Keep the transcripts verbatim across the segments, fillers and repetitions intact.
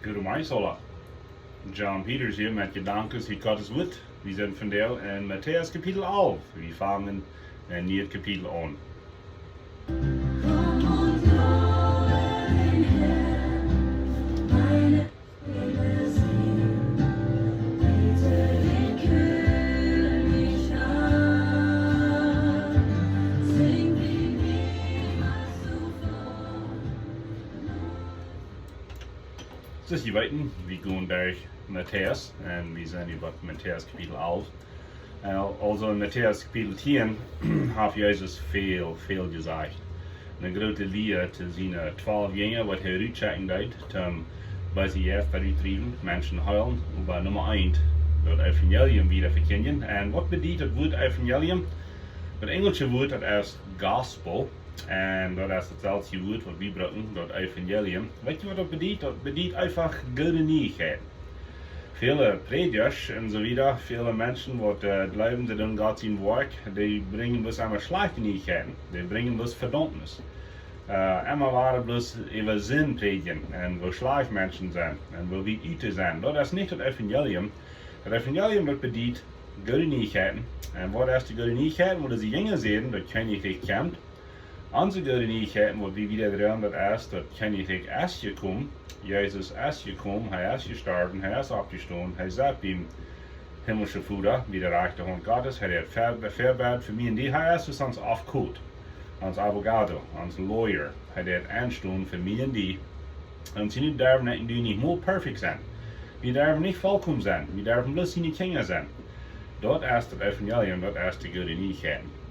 Goodemorjes aula. John Peters hia met Jedanken ut Gottes Wuat. Wie sent vondoag en Matäus Kapitel alf. Wie fangen en nieet Kapitel aun. Soo aus jie weeten, wie gonen derch Matäus, un wie sent nu bie Matäus Kapitel alf. Äh, aulsoo en Matäus Kapitel tieen haft Jesus väl, väl jesajcht. Eene groote Lia to siene twalf Jinja, waut hee rutschekjen deed, toom bie sikj selfst rutdriewen, Menschen heelen, oba Numma eent, daut Evangelium wieda vekjindjen. Un waut bediet daut Wuat Evangelium? Daut enjelsche Wuat, daut es gospel. Un daut es daut selwje Wuat waut wie brucken, daut Evangelium. Weetst du waut daut bediet? Daut bediet eefach goode Nieichkjeiten. Väle Prädjasch un soo wieda, väle Menschen waut, äh, jleewen, see doonen Gott sien Woakj, dee brinjen bloos emma schlajchte Nieichkjeiten. Dee brinjen bloos Vedaumnis. Äh, emma wada bloos äwa Sind prädjen un woo schlajcht Menschen sent un woo wiet ut dee sent. Daut es nich daut Evangelium. Daut Evangelium, daut bediet goode Nieichkjeiten. Un waut es de goode Nieichkjeiten? Waut dee Jinja säden, daut Kjennichrikj kjemt. Onse goode Nieichkjeiten, waut wie wieda dreien, daut es, daut Kjennichrikj es jekomen. Jesus es jekomen, hee es jestorwen, hee es oppjestonen, hee sett biem himmelschen Voda, bie de rajchte Haunt Gottes, hee haft ver-, verbät fa mie un die, hee es soo aus ons Aufkot, ons Abogado, ons Lawyer, hee haft enjestonen fa mie un die. Un see, nu derwen wie nich mol perfekt sennen. Wie derwen nich vollkomen sennen, wie derwen bloos siene Kjinja sennen. Daut es daut Evangelium, daut es de goode Nieichkjeiten.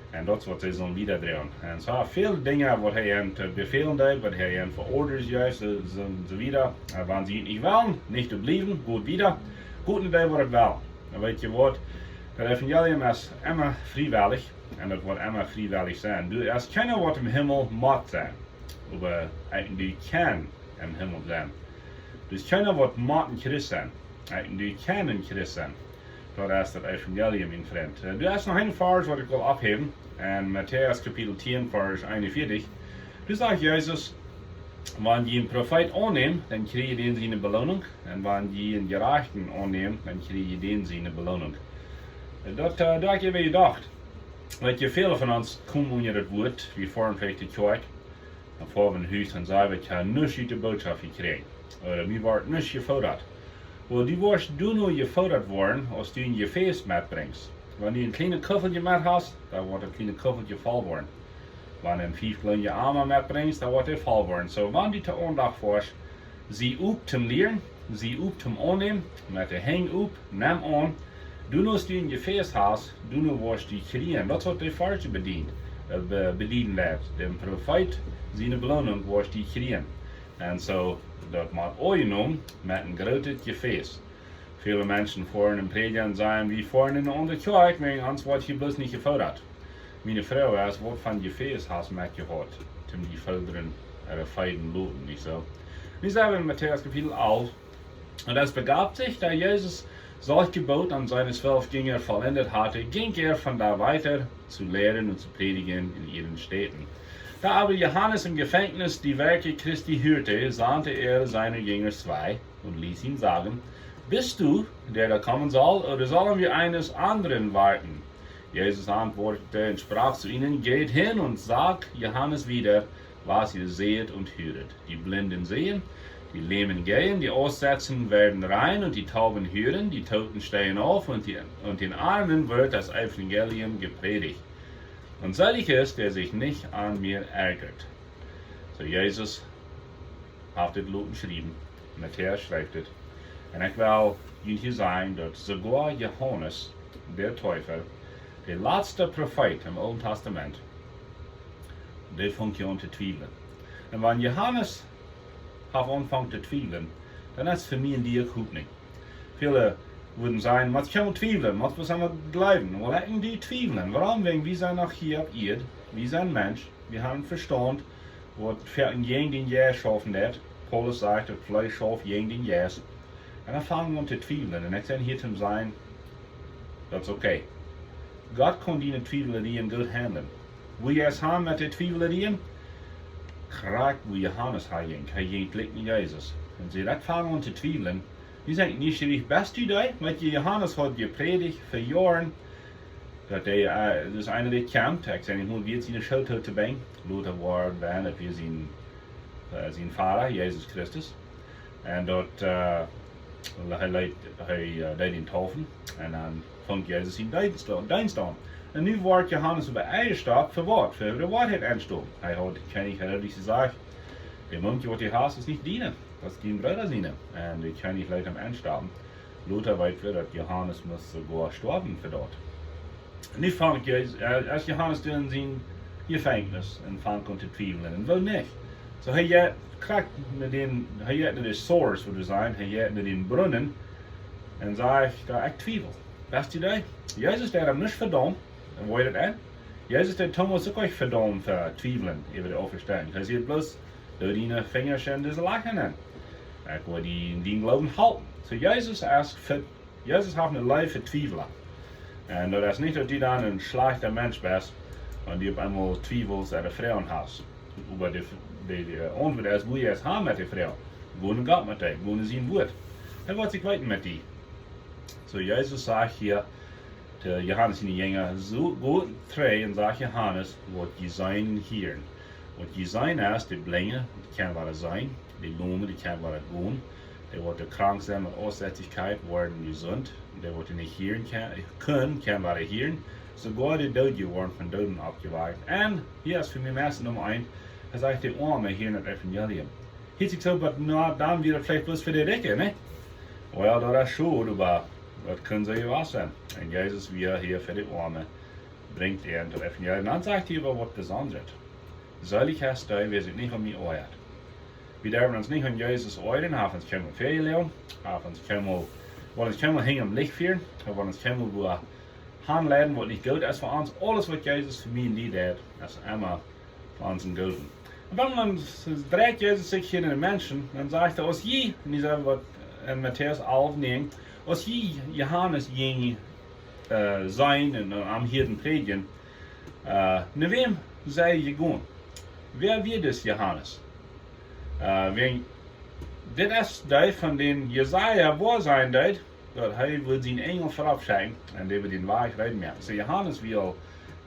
Un daut es waut see sellen wieda dreien. Un soo väl Dinja waut hee an to befälen deed, waut hee an fa Orders jeef, soo, soo, soo wieda. Un wan see nich wellen, nich to bliewen, got wieda. Got nich dee waut daut well. Un weetst du waut? Daut Evangelium es emma friewellich un daut woat emma friewellich sennen. Du, es kjeena waut em Himmel mott sennen. Oba, äh, du kaust em Himmel sennen. Du, es kjeena waut mott een Christ sennen. Äh, du kaust een Christ sennen. Daut es daut Evangelium, mien Frint. Äh, du hast noch een Varsch waut ekj well oppheewen. En Matäus Kapitel tieen, Varsch eenunvieetich. Doa sajcht Jesus, wan jie een Profeet aunnämen, dan kjrie jie dän siene Beloonunk. Un wan jie een Jerajchten aunnämen, dan kjrie jie dän siene Beloonunk. Äh, daut, äh, daut hab ekj äwa jedocht. Weetst du, väle von ons komen unja daut Wuat, wie foaren veleicht no de Kjoakj, dan foaren wie no Hus un sajen, wie haben nuscht ut de Bootschoft jekjräajen. Ooda wie woaren nuscht jefoodat. Well, du woascht du nich jefoodat woaren, aus du een Jefäs metbrinjst. Wan du een kjlienet Kuffeltje met hast, dan woat daut kjliene Kuffeltje voll woaren. Wan du een fief Gallon Eema metbrinjst, dan woat dee voll woaren. Soo, wan du to Aundacht foascht, sie op toom lieren, sie op toom aunnämen, met de Henj op, nemm aun. Du, aus du een Jefäs hast, du woascht die kjrieen. Daut es waut de Varsch bediet, äh, be-, bediet daut. Dän Profeet siene Beloonunk woascht du kjrieen. Un soo, daut mott aunjenomen met een grootet Jefäs. Väle Menschen foaren no Prädja un sajen, wie foaren no de aundre Kjoakj, wäajen ons woat hia bloos nich jefoodat. Miene Froag es, waut fa Jefäs hast du metjehaut, toom die foodren, äh, feeden loten, nich soo? Wie sent en Matäus Kapitel alf. Und es begab sich, da Jesus solch Gebot an seine zwölf Jünger vollendet hatte, ging er von da weiter zu lehren und zu predigen in ihren Städten. Da aber Johannes im Gefängnis die Werke Christi hörte, sandte er seine Jünger zwei und ließ ihn sagen: Bist du, der da kommen soll, oder sollen wir eines anderen warten? Jesus antwortete und sprach zu ihnen: Geht hin und sagt Johannes wieder, was ihr seht und höret. Die Blinden sehen, die Lähmen gehen, die Aussätzen werden rein und die Tauben hören, die Toten stehen auf und, die, und den Armen wird das Evangelium gepredigt. Und selig ist, der sich nicht an mir ärgert. Soo, Jesus haft dit loten schriewen. Matäus schrift et. Un ekj well junt hia sajen, daut soogoa Johanes, de Deepa, de latste Profeet em Oolen Tastament, dee funk aun to twiewlen. Un wan Johanes haft aunjefongen to twiewlen, dan es fa mie un die uk Hopninj. Väle wudden sajen, mott kjeen twiewlen, mott bloos emma jleewen. Well, ekj un du twiewlen. Wuarom? Wäajen wie sent noch hia opp Ieed, wie sent Mensch, wie haben Vestaunt, waut fa een jäajen dän Jeist schaufen deit. Paulus sajcht, daut Fleesch schauft jäajen dän Jeist. Un dan fang wie aun to twiewlen. Un ekj sie hia toom sajen, daut es okay. Gott kaun diene Twiewelrieejen goot handlen. Woo es et met de Twiewelrieejen? Krakjt woo Johanes haft jehaut. Hee jinkj jlikj no Jesus. Un see daut fangen aun to twiewlen. Nu sie ekj nieschierich, best du dee? Wiels Johanes haud jeprädicht fa Joaren, daut hee, äh, daut eena dee kjemt, ekj saj nich mol, woo et siene Schult to brinjen. Lota woat, wan et wia sien, äh, sien Voda, Jesus Christus. Un daut, äh, hee leet, hee, äh, deed am deepen. Un dan funk Jesus sienen Deenst aun, Deenst aun. Un nu woat Johanes äwa Eia jestoapt, fa waut? Fa de Woarheit auntostonen. Hee haud Kjennich Herodes jesajcht: "Daut Munkje waut du hast, es nich dien. Daut es dien Brooda siene." Un de Kjennich leet am aunstoapen. Lota weet wie, daut Johanes must soogoa stoawen fa daut. Nu funk Jesus, äh, aus Johanes dan en sien Jefenkjnis un funk aun to twiewlen. Un woo nich? Soo, hee jeit krakjt no dän, hee jeit no de source, wudd wie sajen, hee jeit no dän Brunnen un sajcht: "Doa, ekj twiewel. Best du dee?" Jesus deed am nich vedaumen, un woo daut aun? Jesus deed Thomas uk nich vedaumen fa twiewlen äwa de Oppstonunk. Hee säd bloos: "Doo diene Finjasch en dise Lajcha nenn. Ekj woa die en dienen Gloowen halpen." Soo, Jesus es fa, Jesus haft eene Leew fa Twiewla. Un daut es nich, daut du dan een schlajchta Mensch best, wan du opp eemol Twiewels aun de Froagen hast. Oba de, de, de Auntwuat es, woo es et met de Froagen? Go no Gott met dee, go no sien Wuat. Hee woat sikj weeten met die. Soo, Jesus sajcht hia to Johanes siene Jinja: "Soo, go trigj un saj Johanes, waut jie seenen un hieren. Waut jie seenen es, de Blinje, dee kjennen wada seenen, de Lome, dee kjennen wada gonen, dee waut krank sent met Aussätzigkeit, woaren jesunt, dee waut nich hieren kjennen, kjennen, kjennen wada hieren. Soogoa de Doodje woaren von Dooden oppjewakjt." Un hia es fa mie meist Numma eent, hee sajcht, de Oame hieren daut Evangelium. Hieet sikj soo, oba nu, dan wia et veleicht bloos fa de Rikje, nä? Well, daut es schod, oba daut kunn soo jewast sennen. Un Jesus wia hia fa de Oame, brinjt an daut Evangelium. Dan sajcht hee oba waut Besondret: "Seelich es dee, wäa sikj nich aun mie oajat." Wie derwen ons nich aun Jesus oajren, hee haft ons kjeenmol väajeloagen, hee haft ons kjeenmol, woat ons kjeenmol hinjam Licht fieren, hee woat ons kjeenmol wua hanleiden, waut nich goot es fa ons. Aules, waut Jesus fa mie un die deed, es emma fa ons een Goodet. Un dan, dan dreit Jesus sikj hia no de Menschen, dan sajcht hee: "Aus jie," un dee sajcht waut en Matäus alf näajen, "aus jie Johanes jinjen, äh, seenen un, un am hieeden prädjen, äh, no wäm sie jie jegonen? Wäa wia dis Johanes?" Äh, wan, dit es dee, von dän Jesaja woasajen deed, daut hee wudd sienen Enjel verut schekjen un dee wudd dän Wajch reed moaken. Soo, Johanes wia aul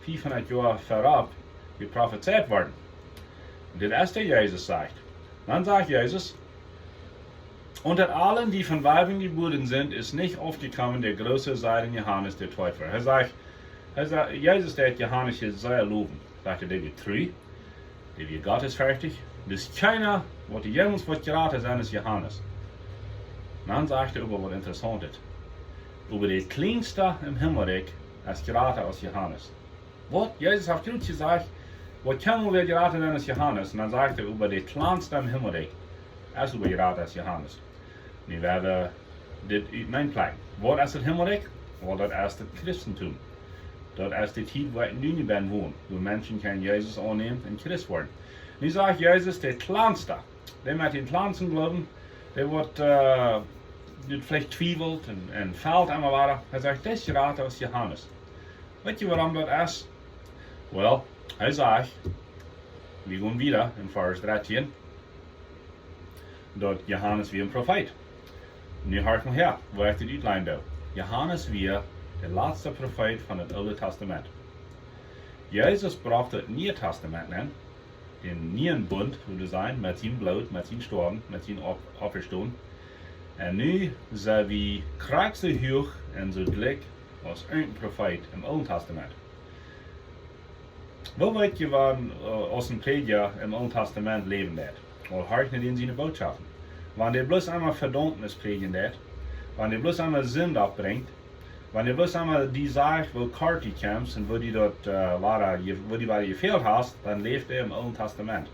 fiefhundat Joa verut jeprofezeit worden. Dit es dee, Jesus sajcht. Dan sajcht Jesus: "Unter allen, die von Weibern geboren sind, ist nicht aufgekommen der große Seiden Johannes der Täufer." Hee sajcht, hee sajcht, Jesus deed Johanes hia sea lowen. Sajcht hee, dee wia tru, dee wia gottesferchtich. Daut es kjeena, waut doa jemols waut jrata sennen es aus Johanes. Dan sajcht hee oba waut Interessauntet: "Oba de kjliensta em Himmelrikj es jrata aus Johanes." Waut? Jesus haft krakjt jesajcht, waut kjeena woat jrata sennen aus Johanes. Un dan sajcht hee: "Oba de kjliensta em Himmelrikj es oba jrata aus Johanes." Nu woa wie dit uteneen plekjen. Waut es daut Himmelrikj? Well, daut es daut Christentum. Daut es de Tiet, wua ekj nu en won, wua Menschen kjennen Jesus aunnämen un Christ woaren. Nu sajcht Jesus, de kjliensta, dee met dän kjliensten Gloowen, dee woat, äh, dee veleicht twiewelt un, un felt emma wada. Hee sajcht, dee es jrata aus Johanes. Weet jie, wuarom daut es? Well, hee sajcht, wie gonen wieda en Varsch dartieen, daut Johanes wia een Profeet. Nu horcht mol häa, woo ekj dit utlajen doo. Johanes wia de latste Profeet von daut Oole Tastament. Jesus brocht daut Niee Tastament aun, dän nieen Bunt, wudd wie sajen, met sien Bloot, met sien Stoawen, met sien Opp-, Oppstonen. Un nu sent wie krakjt soo huach un soo jlikj aus een Profeet em Oolen Tastament. Woo weet jie, wan, äh, aus een Prädja em Oolen Tastament läwen deed? Well, horcht no dän siene Bootschoften. Wan dee bloos emol Vedaumnis prädjen deed, wan dee bloos emol Sind oppbrinjt, wan dee bloos emol die sajcht, woo kort du kjemst un woo die daut, äh, wada je-, woo die wada jefält hast, dan läft hee em Oolen Tastament.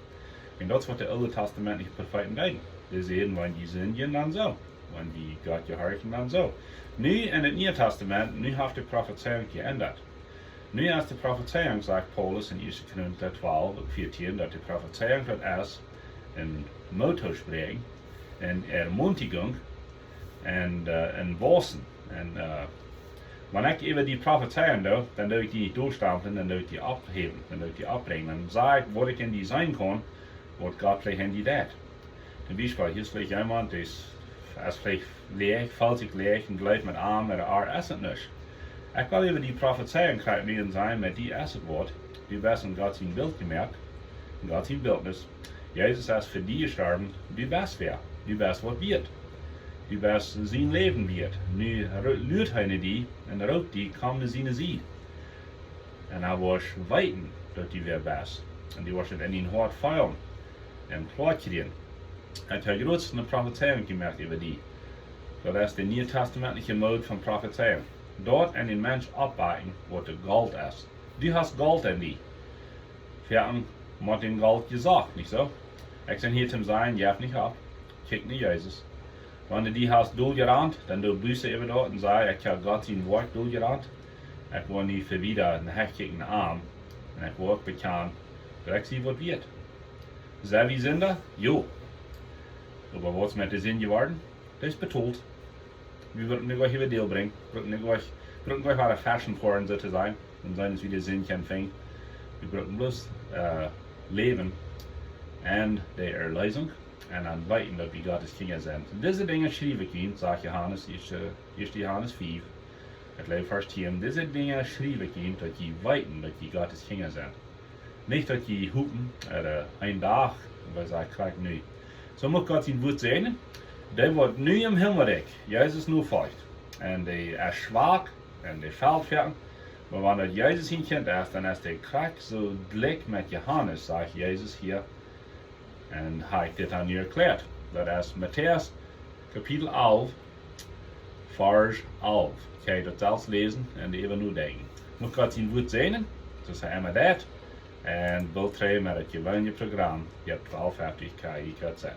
Un daut es, waut de Oole Testamentliche Profeeten deeden. Dee säden, wan jie sindjen, dan soo. Wan jie Gott jehorchen, dan soo. Nu en daut Niee Tastament, nu haft de Profezeiunk jeendat. Nu es de Profezeiunk, sajcht Paulus en Ieeschte Korinta twalf, Varsch vieetieen, daut de Profezeiunk, daut es een Moot toospräakjen, eene Ermutigung un, äh, een Wausen. Un, äh, wan ekj äwa die profezeien doo, dan doo ekj die nich dolstamplen, dan doo ekj die opphäwen, dan doo ekj die oppbrinjen. Dan saj ekj, waut ekj en die seenen kaun, waut Gott veleicht en die deit. Een Biespel, hia es veleicht jemaunt, dee es, es veleicht läach, felt sikj läach un jleeft met am, met ar es et nich. Ekj well äwa dee Profezeiunk krakjt nu sajen, met die es et waut. Du best en Gott sien Bilt jemoakt, en Gott sien Bildnis. Jesus es fa die jestorwen, du best wäa, du best waut wieet. Du best sien Läwen wieet. Nu ru-, luat hee no die un roopt die, komm no siene Sied. Un hee woat weeten, daut du wäa best. Un du woascht et en dien Hoat feelen un kloa kjrieen. Ekj hab jrod eene Profezeiunk jemoakt äwa die. Daut es de niee testamentliche Mood von Profezeiunk. Daut en dän Mensch oppwakjen, waut de Golt es. Du hast Golt en die. Wie haben met dän Golt jesocht, nich soo? Ekj sie hia toom sajen, jeff nich opp. Kjikj no Jesus. Wan du die hast doljerant, dan doo Buße äwa daut un saj: Ekj hab Gott sien Wort doljerant. Ekj woa nich fa wieda no Hecht kjikjen, no am. Un ekj woa uk bekjanen, daut ekj sie waut wieet. Sent wie Sinda? Jo. Oba waut es met de Sind jeworden? Daut es betolt. Wie brucken nich äwa Deel brinjen. Brucken nich, brucken nich äwa Fashion Porn, soo to sajen. Un seenen, aus wie de Sind kjennen finjen. Wie brucken bloos, äh, läwen en de Erlösung un dan weeten, daut wie Gottes Kjinja sent. Dise Dinja schriew ekj junt, sajcht Johanes, ieeschte, ieeschte Johanes fief, ekj jleew Varsch tieen. Dise Dinja schriew ekj junt, daut jie weeten, daut jie Gottes Kjinja sent. Nich daut jie hopen, äh, een Dach, wie sajen, krakjt nu. Soo mucht Gott sien Wort säajnen. Dee waut nu em Himmelrikj Jesus nofolcht, un dee es schwak, un dee felt foaken, oba wan daut Jesus sien Kjint es, dan es dee krakjt soo jlikj met Johanes, sajcht Jesus hia. Un hab ekj dit aun junt erkjläat. Daut es Matäus Kapitel alf, Varsch alf. Kjenn jie daut selfst läsen un doaräwa nodenkjen. Mucht Gott sien Wort säajnen, soo aus hee emma deit. Un boolt trigj met daut jeweenelje Program, hia opp twalf feftich K I K Z.